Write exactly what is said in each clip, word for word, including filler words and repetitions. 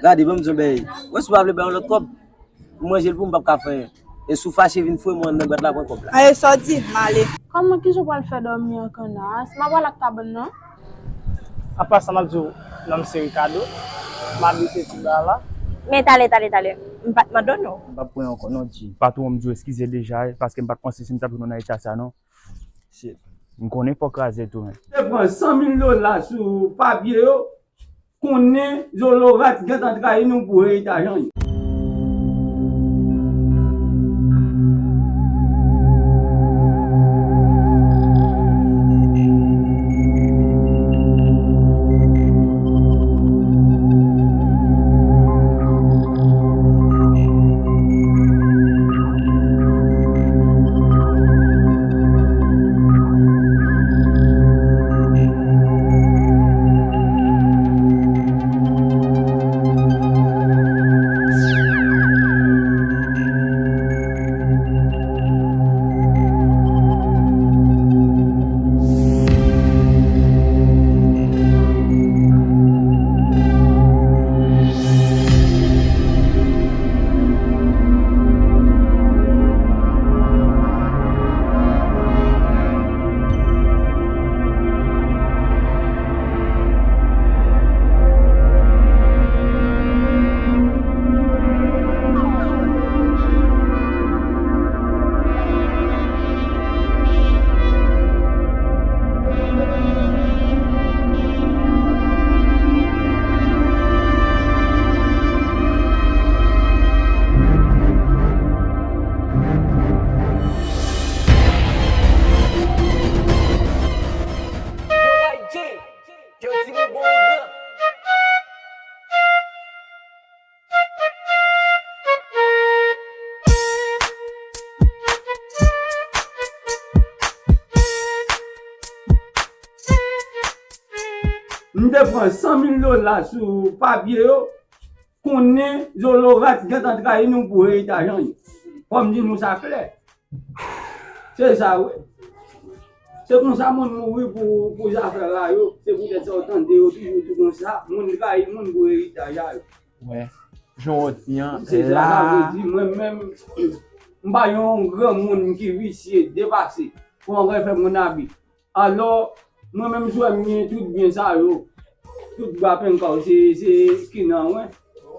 Gade, ban m di w yon bagay. Wè, si w pa vle bay yon lòt kòb, pou manje l pou m p ap ka fè anyen. E si w fache vin foure mwen anndan bwat la, pran kòb la. Aye, sa w di, m ale. Kòman, kijan w pral fè dòmi an, Kanas? M ap al ak kabann nan. Apa sa m ap di w, non m se Ricardo. M abite Tiba la. Men tale, tale, tale. M pa t mande w non. M p ap pran ankò non, G. Patwon m di w eskize deja, paske m pa t panse si m t ap jwenn w nan eta sa non. Shit. M konnen fò w kraze tou, men. Te pran san mil dola sou papye yo, konnen Zolorat gentan trayi nou pou eritaj an yo. M te pran san mil dola sou papye yo, konnen Zolorat gentan trayi nou pou eritaj an yo. Fò m di nou sa klè. Se sa, wi. Se konsa moun mouri pou, pou zafè la yo. Se poutèt sa w tande yo toujou di konsa, moun trayi moun pou eritaj a yo. Wè, jan w di an, se sa, sa vle di, mwen menm, m pa yon granmoun ki visye, depase, pou mwen fè moun abi. Alò, mwen menm si w wè m gen tout byen sa yo, tout bwa penkaw, se, se kinan mwen,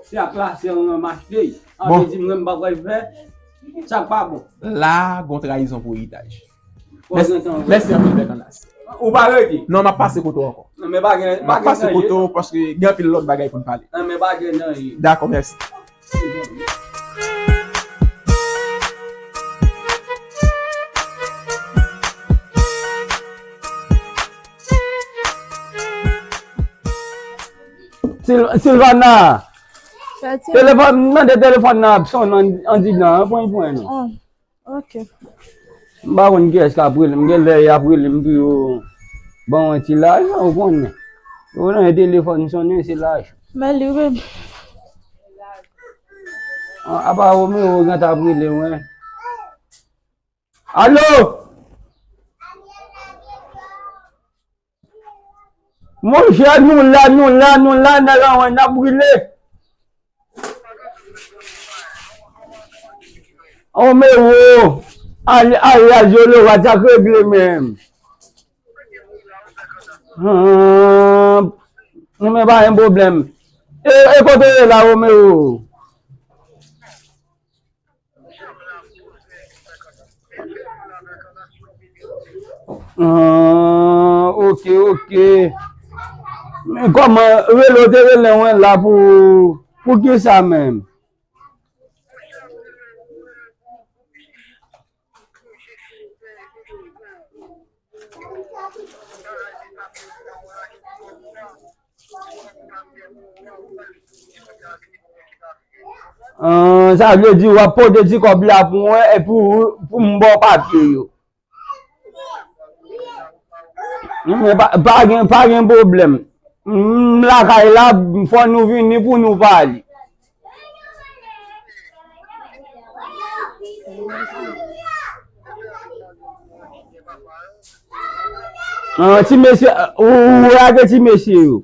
se ak lasè mwen m achte y. Sa vle di mwen m pa pral fè sa k pa bon. La, gon trayizon pou eritaj. Mèsi, mèsi anpil, Bèk Anas. Ou pa rete? Non, m ap pase kote w ankò. Non, men pa gen, m ap pase kote w paske gen anpil lòt bagay pou n pale. Non, men pa gen anyen. Dakò, mèsi. Sil-, Silvana, telefòn, mande telefòn nan ap sonnen andidan an, pran l pou mwen non. Ok. M pa konn kiyès k ap rele m, gen lè y ap rele m pou yo ban mwen ti lajan, ou konnen. Yo nan telefòn sonnen, se lajan. Men li, wi. A, apa Romeo gentan ap rele mwen. Alo! Monchè, nou la, nou la, nou la, nèg an wè n ap brile. O Mero, al-, alyaz Zolorat, sa k regle menm? An, men pa gen pwoblèm. E, e kote w ye la, Romeo? Ah, ok, ok. Men kòman rele w te rele mwen la pou, pou kisa menm? Ah, sa vle di w ap pote ti kòb la pou mwen, e pou, pou m ba w papye yo. Men pa, pa gen, pa gen pwoblèm. M lakay la, fò nou vini pou nou pale. Ah, ti mesye, ou, ou lage ti mesye yo.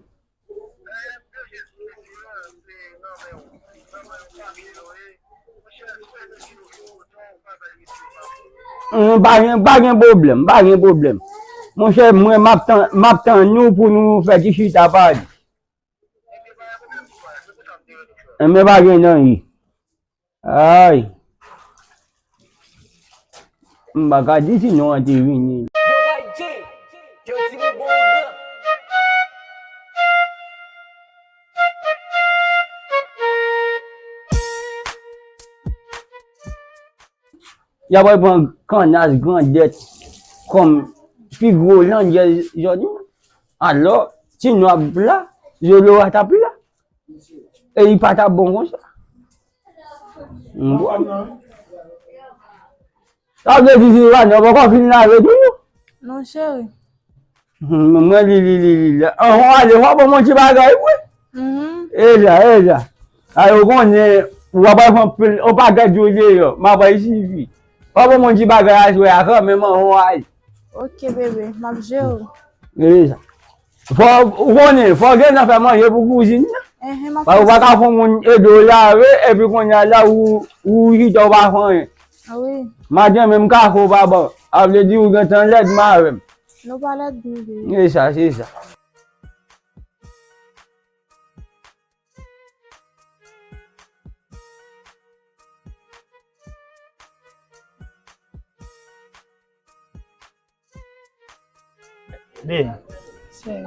Hum, pa gen, pa gen pwoblèm, pa gen pwoblèm. Monchè, mwen, m ap tann, m ap tann nou pou nou fè ti chita pale. Enben, pa gen anyen. Ay. M pa ka di si non an te vini. Yo, Ray J, yo di nou bon ougan. Y ap pran kannas grandèt kòm pi gwo landjè jodi. Alò, ti nwa ap la, zolo a t ap la. E li pa t ap bon konsa. M bon. Sa vle di si Rani poko fin lave tou? Non, cheri. Hmm, mwen li, li, li, li, li. Anvan ale, w a ban mwen ti bagay, wi. Mhm. E la, e la. A, yo konnen, w a ba fè anpil, yon pakèt jou deyò. M a bay sifi. W a ban mwen ti bagay aswè a kanmenm, anvan ale. Ok, bebe, m ap jere w. E sa. Fò, ou konnen, fò gen nan fè manje pou kouzin nan. Enhen, m ap fè sa. Ou pa ka fè yon moun ede w lave, epi kounye a la, ou, ou chita, ou pa fè anyen. A wi. Maten menm kafe w pa ban. A vle di ou gentan lèd, m avè m. Nou pa lèd, nou de. Se sa, se sa. Be. Cheri.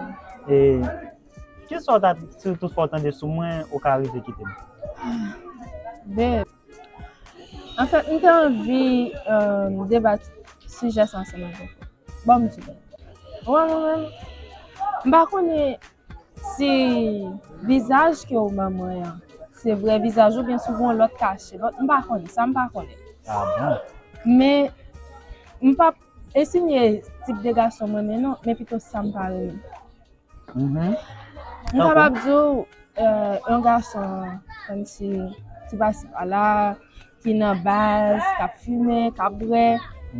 E, kisa w ta, si toutefois w tande sou mwen, ou ka rive kite m? Be. Anfèt, m te anvi, euh, debat sijè sa ansanm avèk ou. Bon, m di w. Ou wè mwen menm, m pa konnen si vizaj ke w ban mwen an, se vrè vizaj ou byen si w gen yon lòt kache. Bon, m pa konnen, sa m pa konnen. A bon? Men, m p ap ensinye tip de gason m renmen non, men pito sa m pa renmen. Mhm. M kapab di w, euh, yon gason, kòmsi, ti pasi pala, ki nan baz, k ap fimen, k ap bwè,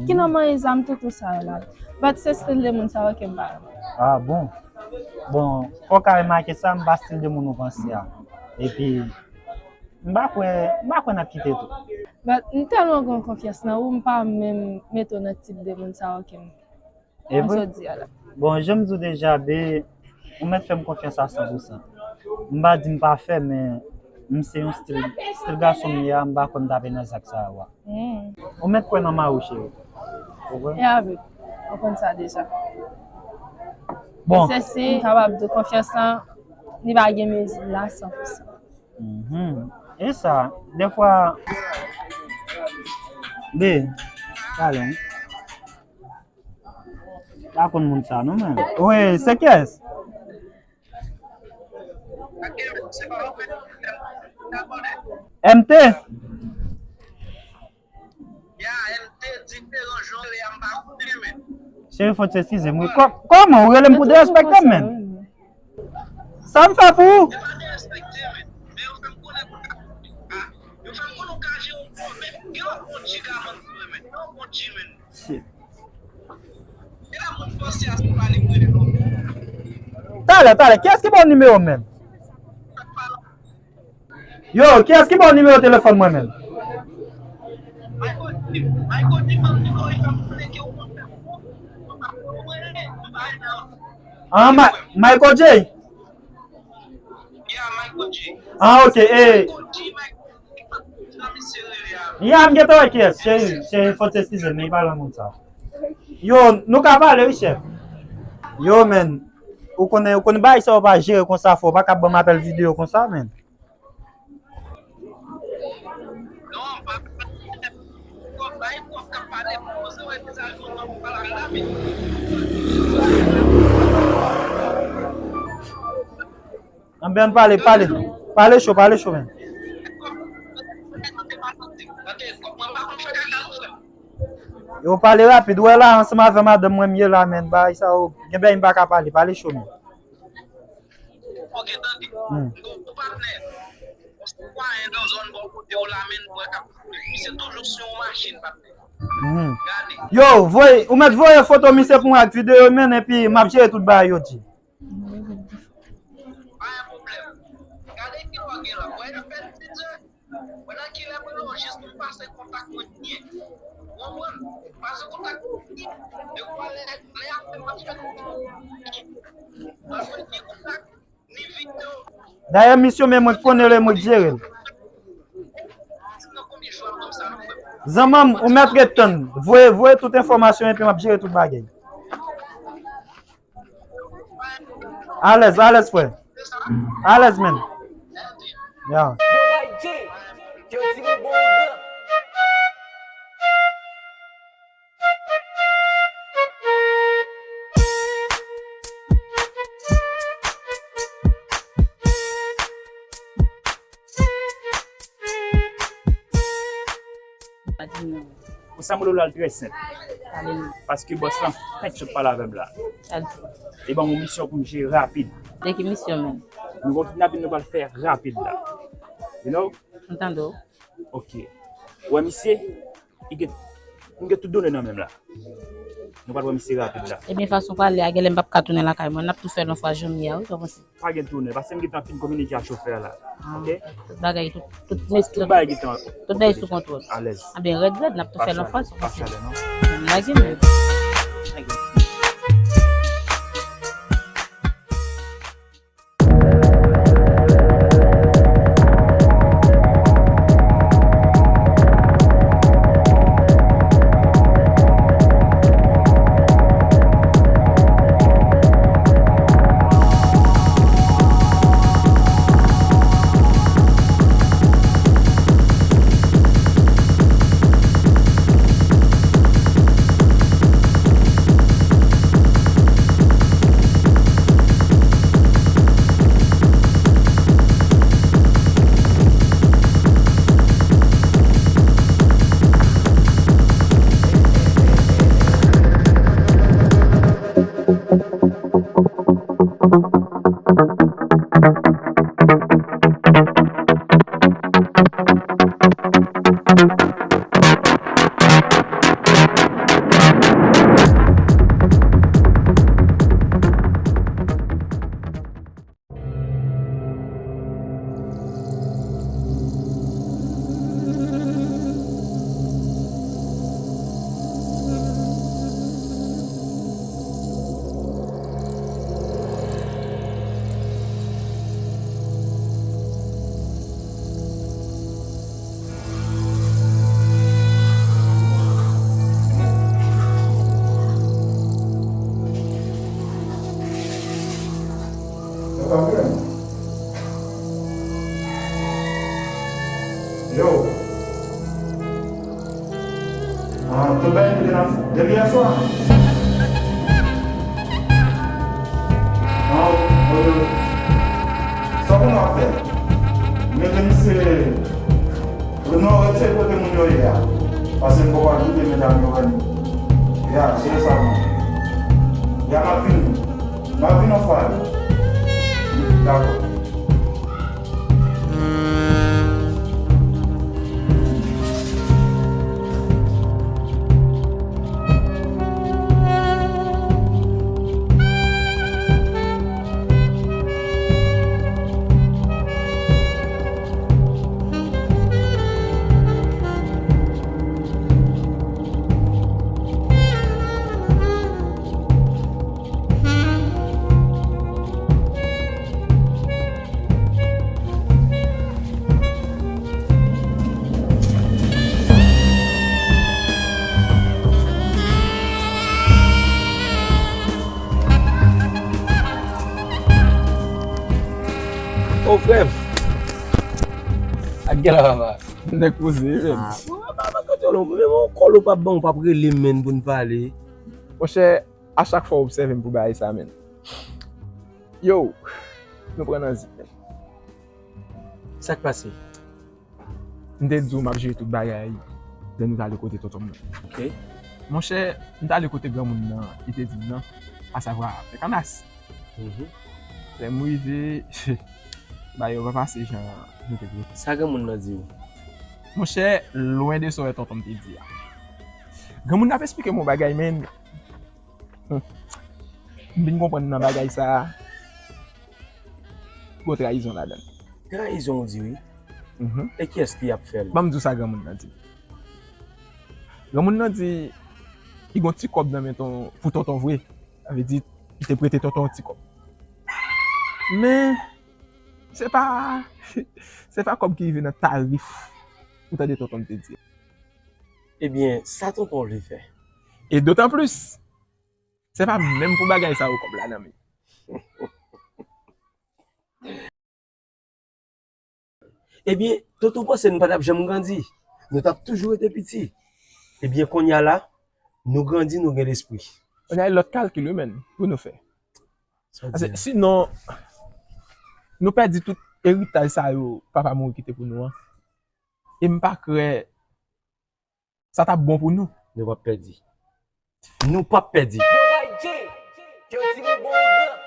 ki nan manyen zam, tout, tout sa yo la. But se stil de moun sa yo ke m pa renmen. A bon? Bon, fò w ka remake sa, m pa stil de moun ou panse a. Epi, m pa kwè, m pa kwè n ap kite tou. But m tèlman gen konfyans nan ou, m pa menm mete w nan tip de moun sa yo ke m E vre? Jodi a la. Bon, jan m di w deja, be, ou mèt fè m konfyans a san pou san. M pa di m pafè, men m se yon stil, stil gason m ye a, m pa kwè m t ap nan zak sa yo a. Hmm. Ou mèt kwè nan mari w, cheri. Ou kwè? E avèk, ou konn sa deja. Bon. Se si m kapab di w konfyans lan, li pa gen mezi la san pou san. Mhm. E sa, dèfwa, be, talè. Pa konn moun sa non, men. Wi, se kiyès? M T? Cheri, fò w eskize m wi. Kò-, kòman? Ou rele m pou derespekte m, men? Sa m fè pou ou? Shit. Talè, talè, kiyès ki ba w nimewo m menm? Yo, kiyès ki ba w nimewo telefòn mwen menm? Ah, Ma-, Michael J? Ah, ok. Eh. Ya, m gentan wè kiyès. Cheri, cheri, fò w eskize m, men pa nan moun sa. Yo, nou ka pale, wi, chèf. Yo, men, ou konnen, ou konnen bagay sa yo pa jere konsa, fò w pa ka ban m apèl videyo konsa, men. Anben, ann pale, pale. Pale cho, pale cho, men. Yo pale rapid. Ou wè la, ansanm avè madanm mwen m ye la, men. Bagay sa yo, gen bagay m pa ka pale. Pale cho, men. Ok, tande. Hmm. M gon patnè. Yon sitwayen nan zòn bò kote w la, men, nou wè k ap kouri. Misye toujou sou yon machin, patnè. Hmm. Gade. Yo, voye, ou mèt voye foto misye pou mwen ak videyo, men, epi m ap jere tout bagay yo di. Pa gen pwoblèm. Gade kilè w gen la. Wè, nou fè diz è. Wè nan kilè pou nou jis pou pase. Dayè, misyon menm mwen k konnen l e mwen k jere l. Zanmanm, ou mèt ret tann. Voye, voye tout enfòmasyon epi m ap jere tout bagay. Alèz, alèz, frè. Alèz, man. Ya. Ou sanble w la l trè senp. Paske bòs lan fenk sot pale avè m la. Li ban m yon misyon pou m jere rapid. De ki misyon menm? Nou gon kidnapin nou pral fè rapid la. You know? M tande w. Ok. Ou wè misye? Li gen, m gen tout done nan men m la. Nou pral wè misye rapid la. Ebyen, fason pale a, genlè m p ap ka tounen lakay mwen. N ap tou fè l yon fwa jan m ye a, wi, sa w panse? Pa gen tounen, paske m gentan fin kominike ak chofè a la. Ah, ok? Tout bagay, tout, tout mestre, tout bagay gentan, tout bagay sou kontwòl. Alèz. Anben, rèd, rèd, n ap tou fè l yon fwa, sa w panse? Pa chale, non. Lage m. Yo. Ah, tout bagay ki te nan depi yè swa. Ah, euh, sa pou nou ap fè? Mete misye, non, retire kote moun yo ye a. Paske m poko al goute medam yo wè nou. Ya, se sa, bon. Ya, m ap vini. M ap vin yon fwa. Dakò. O frè m. Ak gèla papa. Nèg poze, frè m. Ah, bon, papa, kote w, menm yon kòl ou p ap ban m, ou p ap rele m, menn, pou n pale. Monchè, a chak fwa w obsève m pou bagay sa, menn. Yo, nou pran nan zip, menn. Sa k pase? M te di w m ap jere tout bagay lè nou t ale kote tonton m nan. Ok. Monchè, m t ale kote granmoun nan, li te di m nan, asavwa Pè Kanas. Mhm. Lè m rive, bagay yo pa pase jan nou te vle. Sa granmoun nan di w? Monchè, lwen de sa w wè tonton m te di a. Granmoun nan ap esplike m yon bagay, menn. Hmm. M vin konprann nan bagay sa a, gon trayizon ladan l. Trayizon, ou di wi? Mhm. E kiyès ki ap fè l? Ban m di w sa granmoun nan di m. Granmoun nan di, li gon ti kòb nan men ton, pou tonton vre. Sa vle di, li te prete tonton yon ti kòb. Men, se pa, se pa kòb ki rive nan tarif, ou tande tonton te di. Ebyen, sa tonton vle fè? E dotan plis, se pa menm pou bagay sa yo kòb la nan men. Ebyen, tonton panse nou pa t ap janm grandi. Nou t ap toujou rete piti. Ebyen, kounye a la, nou grandi, nou gen lespri. Kounye a, lòt kalkil, wi, menn, pou nou fè. Sa w di? Paske sinon, nou pèdi tout eritaj sa yo papa mouri kite pou nou an. E m pa kwè sa t ap bon pou nou. Nou p ap pèdi. Nou p ap pèdi. Yo bay J. Yo di nou bon gran.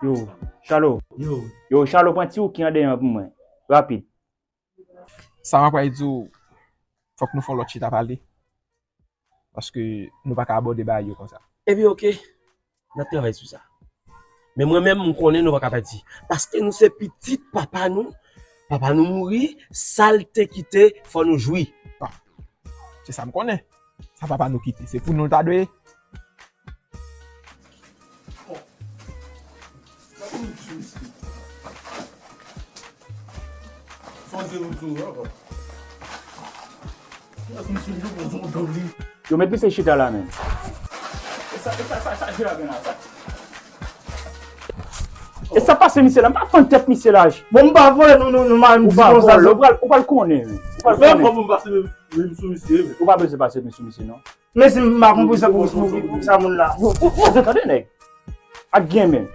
Yo, Chalo. Yo. Yo, Chalo, pran ti Wookie an deyò pou mwen. Rapid. Sa m ap pral di w, fòk nou fè yon lòt chita pale. Paske nou pa ka abòde bagay yo konsa. Ebyen, oke. N ap travay sou sa. Men mwen menm, m konnen nou pa ka pèdi. Paske nou se pitit papa nou. Papa nou mouri, sa l te kite, fò nou jwi. Ah, se sa m konnen. Sa papa nou kite, se pou nou l ta dwe ye. Yo met misye chita la menm. E sa pase misye la, m pa fann tèt misye la. Bon, m pa vòlè, nou, nou, nou, ou pa vòlè, ou pral, ou pral konnen. Ou pral konnen. Ou pa bezwen pase men sou misye, non. Men si m pa konn pou sa, pou, pou, pou, pou sa moun la. Yo, yo, yo, tande nèg. Ak gen men.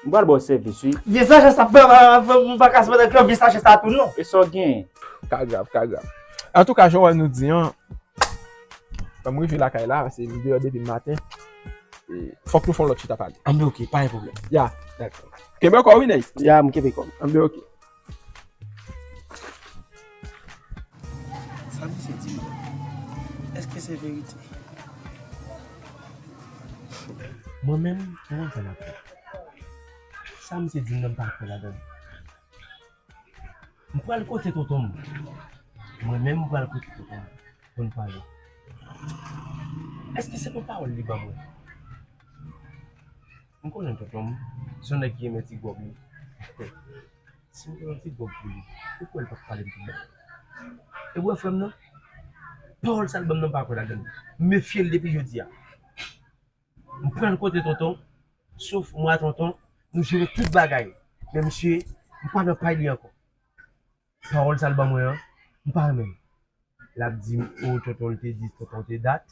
M pral ba w sèvis, wi. Vye sachè sa, m pa ka sipoze ak vye sachè sa tou, non. E sa w gen? Ka grav, ka grav. Antouka, jan w wè nou di an, ban m rive lakay la, paske m deyò depi maten. E, fòk nou fè yon lòt chita pale. Anben, oke, pa gen pwoblèm. Ya. Dakò. Kenbe kò w, wi, nèg. Ya, m kenbe kò m. Anben, oke. Sa misye di m nan, èske se verite? Mwen menm, mwen konn sa m ap fè. Sa misye di m nan, m pa kwè ladan l. M pral kote tonton m. Mwen menm, m pral kote tonton m pou n pale. Èske se pa yon pawòl li ban mwen? M konnen tonton m se yon nèg ki renmen ti gwòg li. Si m te yon ti gwòg pou li, ou kwè l p ap pale m tout bagay? E w wè frè m nan? Pawòl sa l ban m nan, m pa kwè ladan l. M mefye l depi jodi a. M pran l kote tonton, sof mwen a tonton, nou jere tout bagay. Men misye, m pa nan pay li ankò. Pawòl sa l ban mwen an, m pa renmen l. L ap di m, o, tonton l te dis, tonton te dat,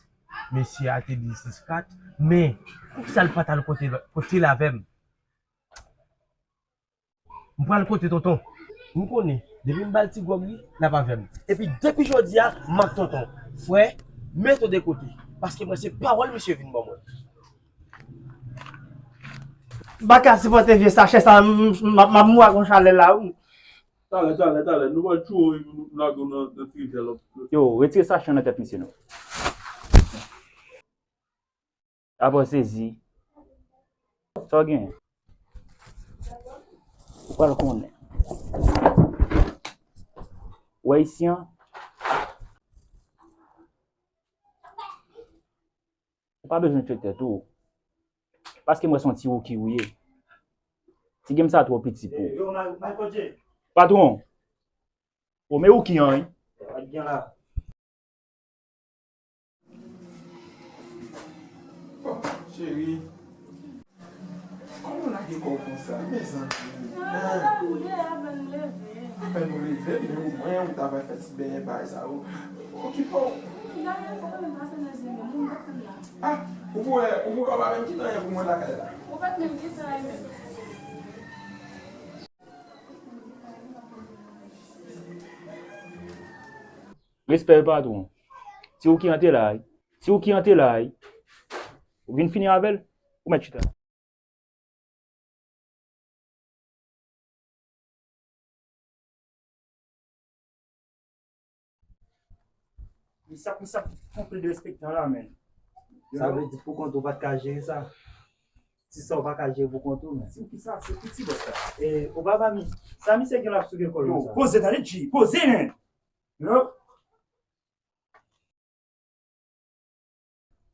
mesye a te di sis kat, men poukisa l pa t al kote, kote l avè m? M pral kote tonton. M konnen, depi m ba l ti gwòg li, l ap avè m. Epi depi jodi a, m ak tonton. Frè, mete w de kote. Paske mwen se pawòl misye vin ban mwen. M pa ka sipòte vye sachè sa, m, m, m, m ap mouri ak yon chalè la, wi. Talè, talè, talè. Nou pral tchwe w epi nou lage w nan, nan ti rivyè lòt. Yo, retire sachè nan tèt misye non. Apa w sezi? Sa w gen? Ou pral konnen. Ou ayisyen? Ou pa bezwen tchwe tèt ou. Paske m wè se yon ti wouki ou ye. Ti game sa twò piti pou ou. Patwon. O, men ou ki an, wi. Bon, cheri. Kòman w lage kò w konsa, mezanmi? Nan, nan, m deyò, apèn m leve. Apèn ou leve, men omwen ou ta va fè ti benyen bagay sa yo. Okipe w. Wi, gade, fò mwen pase nan zen men moun pa konn la. Ah, ou pou wè, ou pou wè pa menm kite anyen pou mwen lakay la. Ou pa t menm kite anyen menm. Respè patwon. Ti wouki an te la, wi. Ti wouki an te la, wi. Ou vin fini avè l? Ou mèt chita. Misye ap, misye ap konpli derespektan la, menn. Sa vle di poukont ou pa t ka jere sa? Si sa w pa ka jere pou kont ou, men. Ti kisa? Se piti bòs la. E, ou pa ba mi. Sa misye gen l ap souke kò l konsa? Yo, poze, tande, G, poze, men. Yo.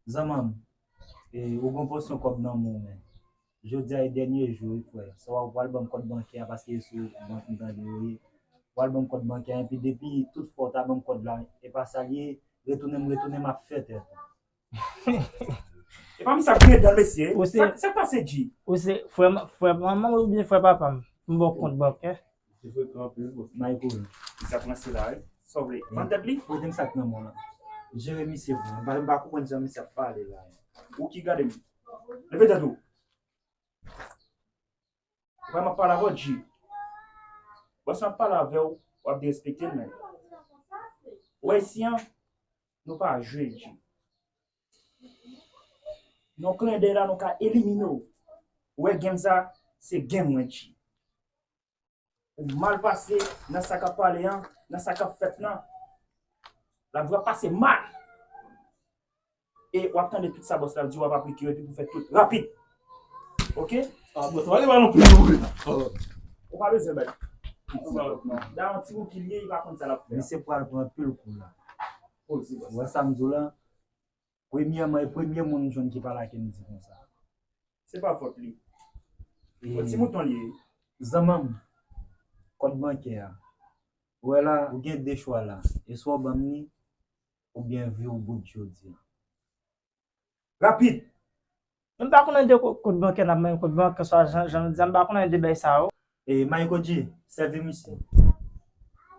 Zanmanm, e, ou gon pòsyon kòb nan men w, men. Jodi a e dènye jou wi, frè. Sa w pral ban m kòd bankè a paske e sou bank m tande yo ye. Ou pral ban m kòd bankè a, epi depi tout fwa w ta ban m kòd la, e pa sa l ye, retounen m, retounen m ap fè tèt ou. E pa misye ap griyen dan l, mesye. Ou se Sa, sa k pase, G? Ou se frè, frè manman m oubyen frè papa m? M ba w kont bankè. Se frekan anpil, bòs. Michael. Misye ap ranse la, wi. Sa w vle? Vann tèt li? Prete m sa k nan men w lan. Jere misye pou mwen. M pa, m pa konprann jan misye ap pale la. Ou ki gade m? Leve tèt ou. Ou wè m ap pale avè w, G. Bòs, m ap pale avè w, w ap derespekte l, men. Ou wè isi an, nou pa jwe, G. Nan klendèy la, nou ka elimine w. Ou wè game sa, se game mwen, G. Ou mal pase nan sa k ap pale an, nan sa k ap fèt lan. Lavi w ap pase mal. E w ap tande tout sa bòs la di, w ap aplike yo, epi pou fè tout rapid. Oke? Ah, bòs, pa gen balon pli loure. Ou pa bezwen bay. Ti bòs, non. Da yon ti moun ki lye, li pa konn sa l ap fè. Misye pral pran anpil kou la. Poze, bòs. Ou wè sa m di w la? Premyèman, e premye moun m jwenn ki pale ak Andy konsa. Se pa fòt li. E Yon ti mouton li ye. Zanmanm, kòd bankè a. Ou wè la, ou gen de chwa la. E swa w ban m li, oubyen vi w bout jodi a. Rapid! M pa konn de ko-, kòd bankè n ap mande kòd bankè swa jan, jan nou di a, m pa konn de bagay sa yo. E Mayko G, sèvi misye.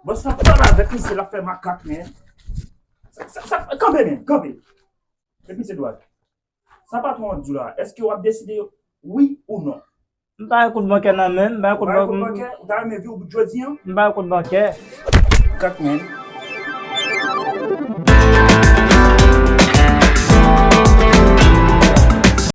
Bòs la pale avèk misye, l ap fè makak, men. Sa, sa, sa, kanpe, men, kanpe. Fè misye dwat. Sa patwon an di w la, èske w ap deside wi ou non? M pa gen kòd bankè nan men m, m pa gen kòd Ou pa gen kòd bankè? Ou ta renmen vi w bout jodi an? M pa gen kòd bankè. Makak, men.